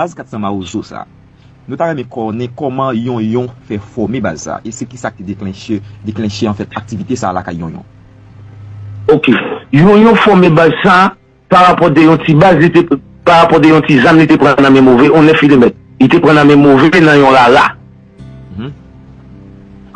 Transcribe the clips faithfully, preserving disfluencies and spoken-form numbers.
Baz kat san Mawozo sa, nou ta renmen konnen kòman Yonyon fè fòme baz sa, e se kisa ki deklenche, deklenche anfèt aktivite sa lakay Yonyon. Ok. Yonyon fòme baz sa pa rapò de yon ti baz li te pa rapò de yon ti zam li te pran nan men move, yon nèf milimèt. Li te pran nan men move nan yon rara.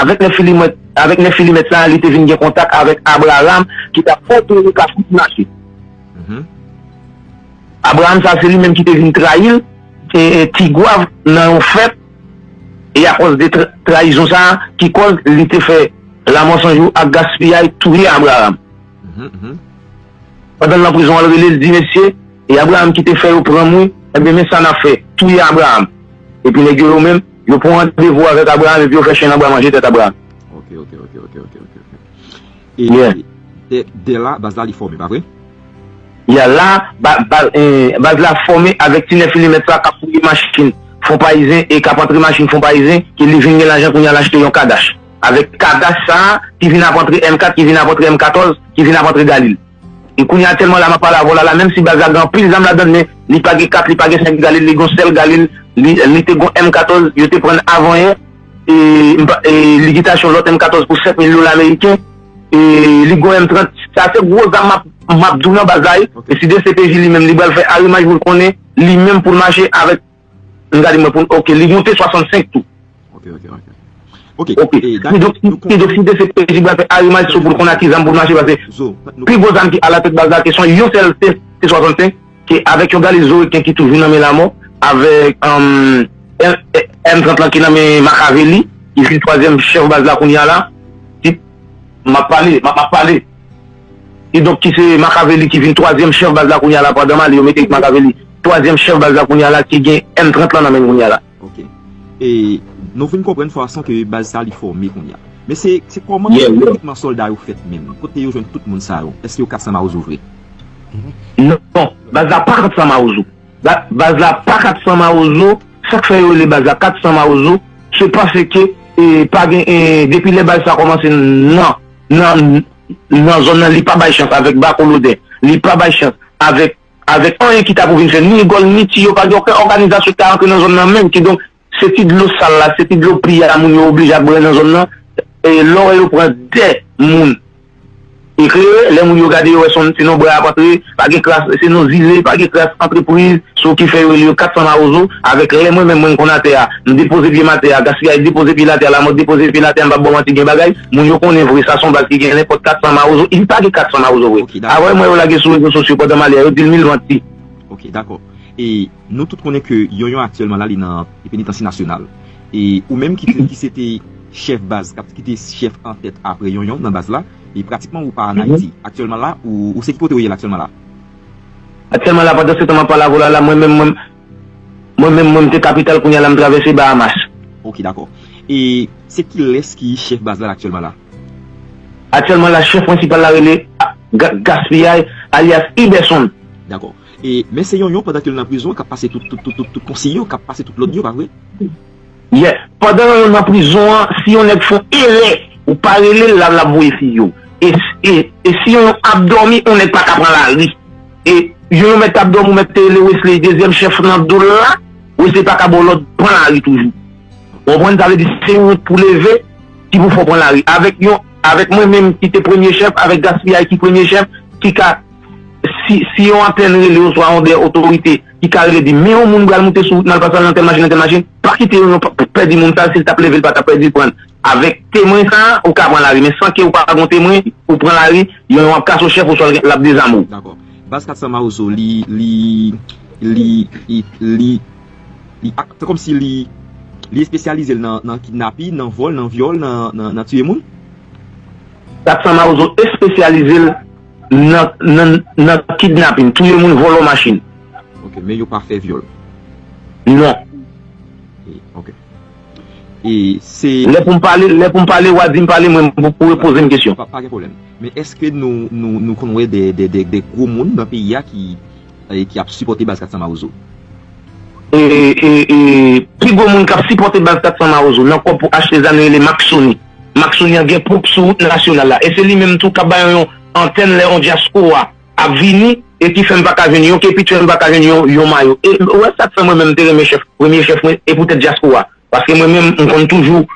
Avèk nèf milimèt, avèk nèf milimèt sa, li te vin gen kontak avèk Abraham ki t ap opere Kafou Ti Mache. Abraham sa se li menm ki te vin trayi l, e, e, Ti Gwav nan yon fèt, e akoz de tra, trayizon sa ki kòz li te fè Lanmò San Jou ak Gaspiyay touye Abraham. Pandan l nan prizon an, l rele l di, mesye, e Abraham ki te fè yo pran m wi, enben men sa n ap fè, touye Abraham. Epi nèg yo yo menm, yo pran randevou avèk Abraham epi yo fè chen nan bwa manje tèt Abraham. Ok, ok, ok, ok, ok, ok. E Yeah. de, de la, baz la li fòme, pa vre? Ya la, ba, ba, eh, baz la fòme avèk ti nèf milimèt sa k ap fouye machin Fon Payizen e k ap antre machin Fon Payizen, ke li vin gen lajan kounye a l achte yon Kadach. Avèk Kadach sa a, ki vin ap antre M kat, ki vin ap antre M katòz, ki vin ap antre Galil. E kounye a aktyèlman la m ap pale avè w la, la, menm si baz la gen anpil zam ladan l, men li pa gen kat, li pa gen senk Galil, li gen yon sèl Galil, li, li te gen M katòz, yo te pran avanyè, e, m pa- e li gen t achte yon lòt M katòz pou sèt mil dola ameriken, e li gen yon M trant. Sa se gwo zam m ap, m ap di w nan baz la, wi. E si D C P J li menm, li pral fè arimaj pou l konnen, li menm pou l mache avèk, m gade mwen pou, ok, li monte swasannsenk tou. Ok, ok, ok. Ok, ok. E, dakò, Kidonk, si- kidonk si D C P J pral fè arimaj sou pou l konn ak ki zam pou l mache, paske pi gwo zam ki alatèt baz la, ke se yon sèl T, T swasannsenk, ke avèk yon Galil Zoriken ki toujou nan men Lanmò, avèk, um, M, M trant lan ki nan men Makaveli, ki vin twazyèm chèf baz la kounye a la, ki, m ap pale, m ap, m ap pale. Kidonk, ki se Makaveli ki vin twazyèm chèf baz la kounye a la, pandan m ale, yo mete Makaveli twazyèm chèf baz la kounye a la, ki gen M trant lan nan men l kounye a la. Ok. E nou vin konprann fason ke baz sa li fòme kounye a. Men se, se kòman Yeah, yeah. teknikman sòlda yo fèt menm? Kote yo jwenn tout moun sa yo? Èske yo kat san Mawozo vre? Non, baz la pa kat san Mawozo. Ba- Baz la pa kat san Mawozo. Sa k fè yo rele baz la kat san Mawozo, se paske, e, pa gen, e, depi lè baz sa kòmanse nan, nan, nan zòn nan, li pa bay chans avèk Bakolodè. Li pa bay chans avèk avèk anyen ki ta pou vin fè, ni gòl, ni ti, yo pa gen okenn òganizasyon ki ta rantre nan zòn nan menm. Kidonk, se ti dlo sal la, se ti dlo pli a moun yo oblije ap bwè nan zòn nan. E lè w wè yo pran de moun eklere, lè moun yo gade yo wè se yon, se yon bra ap antre, pa gen kras, se yon zile, pa gen kras antrepriz, se yo ki fè yo rele yo kat san Mawozo, avèk lè mwen menm mwen konn atè a, m depoze pye m atè a, Gaspiyay depoze pye l atè a, Lamòt depoze pye l atè a, m p ap ba w manti gen bagay, moun yo konnen vre, sa se yon baz ki gen nenpòt kat san Mawozo, li pa gen kat san Mawozo vre. Avè mwen yo lage sou rezo sosyo pandan m ale a, yo di l mil manti. Ok, dakò. E nou tout konnen ke Yonyon aktyèlman la, li nan penitansye nasyonal. E ou menm ki, te- ki se te chèf baz, k ap- ki te chèf antèt apre Yonyon nan baz la, e pratikman ou pa ann Ayiti. Aktyèlman la, ou, ou se ki kote ou ye la aktyèlman la? Aktyèlman la, pandan se tan m ap pale avè w la, la, mwen menm, mwen, mwen menm, mwen, m te kapital, kounye a la, m travèse Bahamas. Ok, dakò. E se kilès ki chèf baz la aktyèlman la? Aktyèlman la, chèf prensipal la rele Ga- Gaspiyay, alyas Iberson. Dakò. E, men se Yonyon pandan ke l nan prizon k ap pase tout, tout, tout, tout, tout konsiy yo, k ap pase tout lòd yo, pa vre? Yeah. Pandan Yonyon nan prizon an, si yon nèg fè yon erè, ou pa rele l, l ap, l ap voye fiy yo. E, e, e si Yonyon ap dòmi, yon nèg pa ka pran lari. E Yonyon mèt ap dòmi, ou mèt te rele Wesley, dezyèm chèf nan do l la, Wesley pa ka ba w lòd pran lari toujou. Ou konprann? Sa vle di se yon pou leve ki pou fè w pran lari. Avèk yon, avèk mwen menm ki te premye chèf, avèk Gaspiyay ki premye chèf, ki ka, si, si yon antèn rele oswa yon dè otorite ki ka rele di, men yon moun pral moute sou wout nan l pase nan tèl machin, nan tèl machin, pa kite yon, yon p- pèdi moun sa, si l t ap leve l pa t ap pèdi l pran l. Avèk temwen sa, ou ka pran lari, men san ke ou pa gon temwen, ou pran lari, yon, yon ap kase w chèf oswa l ap dezame w. Dakò. Baz kat san Mawozo, li, li, li, li, li, li, ak- se kòmsi li, li espesyalize l nan, nan kidnapin, nan vòl, nan vyòl, nan, nan, nan tiye moun? Kat san Mawozo espesyalize l nan, nan, nan kidnapin, touye moun, vòlò machin. Ok, men yo pa fè vyòl. Non. E, ok. E se Lè pou m pale, lè pou m pale, w a di m pale, mwen pou, pou repoze m kesyon. Pa, pa gen pwoblèm. Men èske nou, nou, nou konn wè de, de, de, de gwo moun nan peyi a ki, e, ki ap sipòte baz kat san Mawozo? E, e, e, pi gwo moun k ap sipòte baz kat san Mawozo nan kòb pou achte zam yo rele Maksoni. Maksoni an gen pwòp sou wout nasyonal la. E se li menm tou k ap bay yon antèn lè yon dyaspora ap vini, e ki fè m pa ka jwenn yon kepi, ki fè m pa ka jwenn yon, yon mayo. E ou wè sa k fè mwen menm m te renmen chèf, premye chèf mwen, e poutèt dyaspora. Paske mwen menm, m konn toujou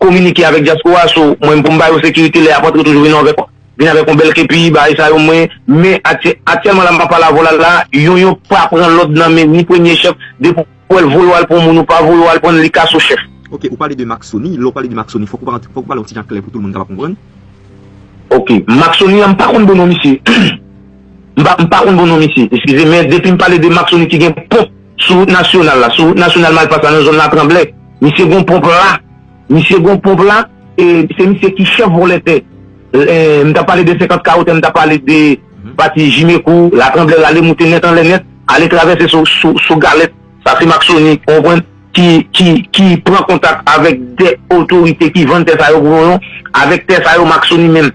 kominike avèk dyaspora, so mwen pou m ba yo sekirite, lè y ap antre toujou vin avèk, vin avèk yon bèl kepi, bagay sa yo mwen, men aktyè-, aktyèlman la m ap pale avè w la, la, yon, yon pa pran lòd nan men ni premye chèf, depi w wè l voye w al pran moun ou pa voye w al pran l, li ka sou chèf. Ok, ou pale de Maksoni, lè w pale de Maksoni, fòk ou pa, fòk ou pale yon ti jan klè pou tout moun kapab konprann. Ok, Maksoni an, m pa konn bon non misye. M pa, m pa konn bon non misye. Eskize, men depi m pale de Maksoni ki gen ponp sou wout nasyonal la, sou wout nasyonal Malpas la, nan zòn Latranblè, misye gon ponp la, misye gon ponp la, e se misye ki chèf vòlè tè. E, m t ap pale de senkant kawo tè, m t ap pale de pati Jimekou, Latranblè, rale moute nèt anlè nèt, ale travèse sou, sou, sou Galèt. Sa se Maksoni, ou konprann, ki, ki, ki pran kontak avèk de otorite ki vann tè sa yo pou yon, avèk tè sa yo, Maksoni menm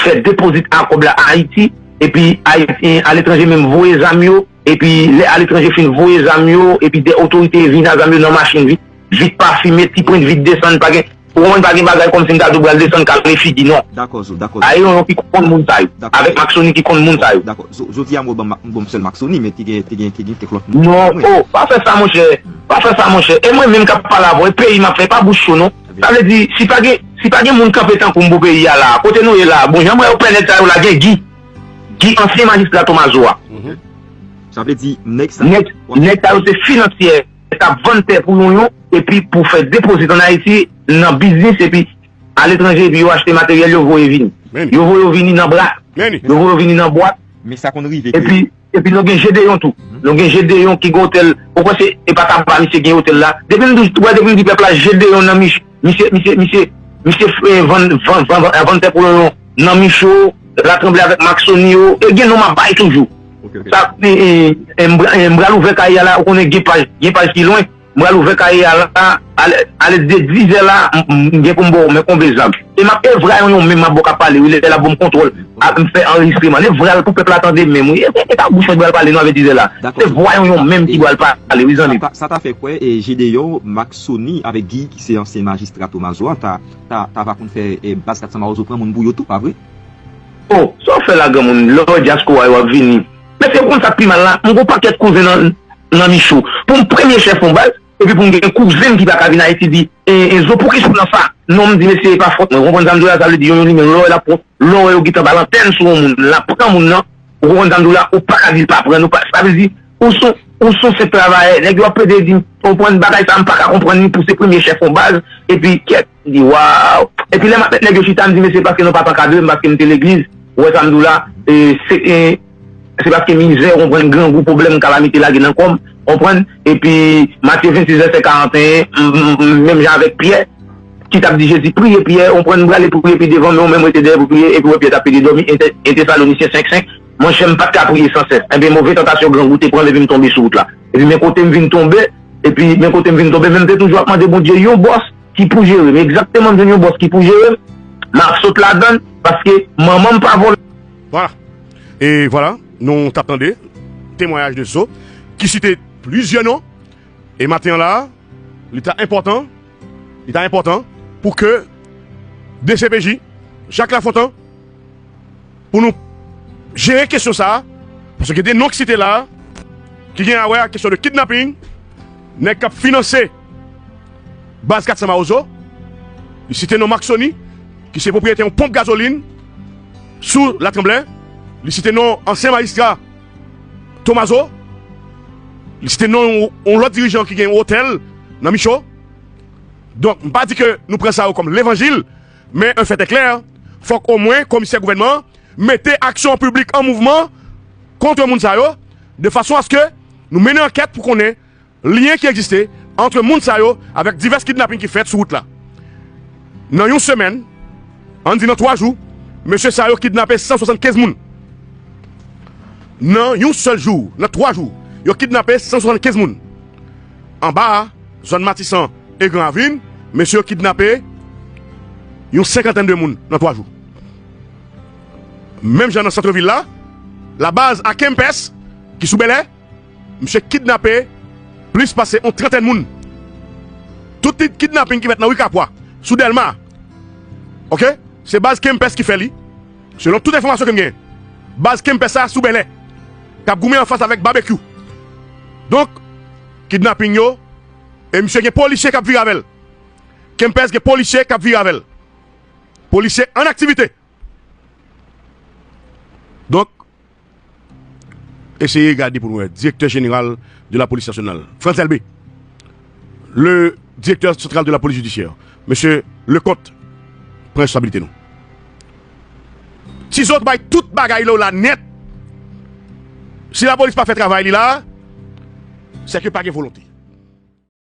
fè depozit a kòb la Ayiti, epi Ayiti, aletranje menm voye zam yo, epi lè aletranje fin voye zam yo, epi de otorite vin a zam yo nan machin vit, vit pafime, ti pwent vit desann, pa gen, ou konprann, pa gen bagay kòmsi m ta di w pral desann kale figi, non. Dakò, Zo, dakò, Zo. Aye yon ki konn moun sa yo. Dakò. Avèk Maksoni ki konn moun sa yo. Dakò. Zo, jodi a, mwen ban, m ban m sèl Maksoni, men te gen, te gen, te gen kèk lòt moun. Non, oh, pa fè sa, monchè. Pa fè sa, monchè. E mwen menm k ap pale avè w, e peyi m ap fè, pa bouch cho, non. Sa vle di, si pa gen, si pa gen moun kanpe tankou m pou peyi a la, kote nou ye la, bon, jan m wè yo pè nèg sa yo la, gen Gi. Gi, ansyen majistra Tomazo a. Mhm. Sa vle di, nèg sa. Nèg, nèg sa yo se finansyè, t ap vann tè pou yon yon, epi pou fè depozit ann Ayiti, nan biznis, epi aletranje, epi yo achte materyèl, yo voye vini. Men. Yo voye yo vini nan bra. Men. Yo voye yo vini nan bwat. Men sa konn rive ke. Epi, epi nou gen Jedeyon tou. Mhm. Nou gen Jedeyon ki gen otèl. Ou kwè se, e pa Taba misye gen otèl la? Depi m di, wè, depi m di pèp la, Jedeyon nan Mich-, misye, misye, misye, misye, eh, vann, vann, vann, vann, vann tè pou yo nan Micho, Latranblè avèk Maksoni yo. E gen non m ap bay toujou. Ok, ok. Sa, eh, eh, eh, m pra-, eh, m pral ouvè kay a la, ou konnen gen paj, gen paj ki lwen. M pral ouvè kay a la, ale, ale de dizè la, m, m, m gen pou m ba w men konbe zam. E m ap, e vwa yon yon menm m ap ba w k ap pale, wi, lè l ap ban m kontwòl, ap m fè anrejistreman. E vwa l pou pèp la tande menm, wi. E, e, e pa bouch mwen ki pral pale non avè dizè la. Se vwa yon yon menm ki pral pale, wi, zanmi. Sa, sa ta fè kwè, e, Jedeyon, Maksoni avèk Gi, ki se ansyen majistra Tomazo a, ta, ta, ta va konn fè, e, baz kat san Mawozo pran moun pou yo tou, pa vre? Oh, sa w fè la, granmoun, lè w wè dyaspora yo ap vini. Mesye, ou konn sa k pi mal la? M gon pakèt kouzen nan, nan Micho. Pou m premye chèf yon baz, epi pou m gen kouzen m ki pa ka vin Ayiti di, e, e, Zo, poukisa w nan sa? Non, m di, mesye, e pa fòt mwen. Ou konprann sa m di w la? Sa vle di, yon, yon li menm, lè w wè l ap pran, lè w wè yo gentan ba l antèn sou yon moun, l ap pran moun nan, ou konprann sa m di w la? Ou pa ka di l pa pran, ou pa, sa vle di, ou se, ou se yon senp travayè. Nèg yo ap plede di, ou konprann, bagay sa, m pa ka konprann li pou se premye chèf yon baz, epi kèt, m di, waw. Epi lè m ap met nèg yo chita, m di, mesye, paske nou pa t ankadre m, paske m te legliz, ou wè sa m di w la, e, se, e, Se paske mizè, ou konprann, grangou, pwoblèm, kalamite lage nan kò m, ou konprann? Epi, Matye vennsis, vèsè karanteyen, m, m, m, menm jan avèk Pyè, ki t ap di Jezi, priye Pyè, ou konprann, m prale priye pi devan, men ou menm rete dèyè pou priye, epi w wè Pyè t ap pede dòmi, Ente-, Ente Tesalonisyen senk senk, monchè, m pa t ka priye san sès. Enben, move tantasyon grangou te pran m, epi m tonbe sou wout la. Epi men kote m vin tonbe, epi men kote m vin tonbe, men m te toujou ap mande Bondye yon bòs ki pou jere m. Egzakteman, m jwenn yon bòs ki pou jere m, m ap sot ladan l, paske manman m pa vòlè. Vwala. E vwala, nou t ap tande temwayaj de Zo, ki site plizyè non. E maten an la, li ta enpòtan, li ta enpòtan pou ke D C P J, Jacques Lafontant, pou nou jere kesyon sa a, paske gen de non ki site la a, ki gen a wè ak kesyon de kidnaping, nèg k ap finanse baz kat san Mawozo, li site non Maksoni, ki se pwopriyetè yon ponp gazolin sou Latranblè, li site non ansyen majistra Tomazo, li site non yon, yon lòt dirijan ki gen yon otèl nan Micho. Donk, m pa di ke nou pran sa yo kòm levanjil, men un fait est clair, fòk omwen komisè gouvènman an mete aksyon piblik an mouvman kont moun sa yo, de fason aske nou mennen ankèt pou konnen lyen ki egziste ant moun sa yo avèk divès kidnaping ki fèt sou wout la. Nan yon semèn, ann di nan twa jou, mesye sa yo kidnape san swasannkenz moun. Nan yon sèl jou, nan twa jou, yo kidnape san swasannkenz moun. Anba a, zòn Matisan e Gran Ravin, mesye yo kidnape yon senkantèn de moun nan twa jou. Menm jan nan sant vil la, labaz a Kempès, ki sou Bèlè, misye kidnape plis pase yon trantèn moun. Tout kidnaping ki fèt nan ri Kapwa, sou Dèlma, oke, se baz Kempès ki fè li, selon tout enfòmasyon ke m gen. Baz Kempès sa sou Bèlè. k ap goumen anfas avèk Babekyou. Donk, kidnaping yo, e misye gen polisye k ap vire avè l. Kempès gen polisye k ap vire avè l. Polisye an aktivite. Donk, eseye gade pou nou wè. Direktè jeneral de la polis nasyonal, Frantz Elbé. Le direktè santral de la polis jidisyè, mesye Leconte, pran responsabilite nou. Ti zòt bay tout bagay la nèt. Si lapolis pa fè travay li la, se ke pa gen volonte.